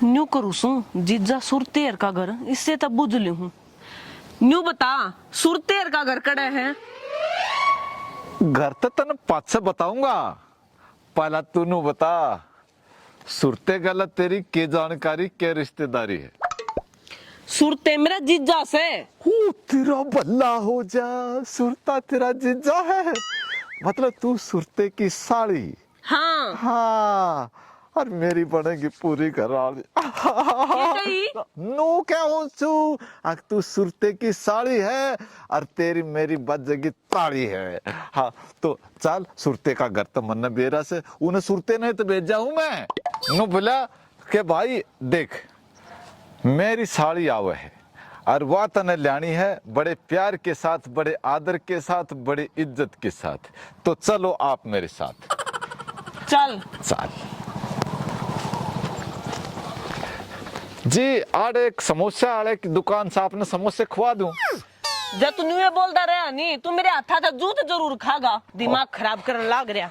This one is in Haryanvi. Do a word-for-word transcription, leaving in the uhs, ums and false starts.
न्यू करूँ सूं, जीजा सुरतेर का घर, इससे तब बुझ ली हूँ। न्यू बता, सुरतेर का घर कड़े है? घर तो तने पाछे बताऊंगा, पहला तू न्यू बता, सुरते गल तेरी के जानकारी, के रिश्तेदारी है? सुरते मेरा जीजा से। ओ, तेरा भला हो जा, सुरता तेरा जीजा है, मतलब तू सुरते की साली। हाँ। हाँ, और मेरी बनेगी पूरी घरवाली। ये कही? नू क्या हो चू, अक तू सुरते की साली है और तेरी मेरी बजेगी ताली है। हाँ, तो चल, सुरते का घर तो मन्ने बेरा से, उन्हें सुरते ने तो भेजा हूँ मैं। नु बोला के भाई देख, मेरी साली आवे है और वा तने ल्याणी है बड़े प्यार के साथ, बड़े आदर के साथ, बड़ी इज्जत के साथ। तो चलो आप मेरे साथ। चल। चल। जी, आड़े एक समोसा आले की दुकान से आपने समोसे खवा दूं? जब तू न्यूए बोलता रहा नी, तू मेरे हाथा था जूत जरूर खागा। दिमाग खराब करने लाग रहा।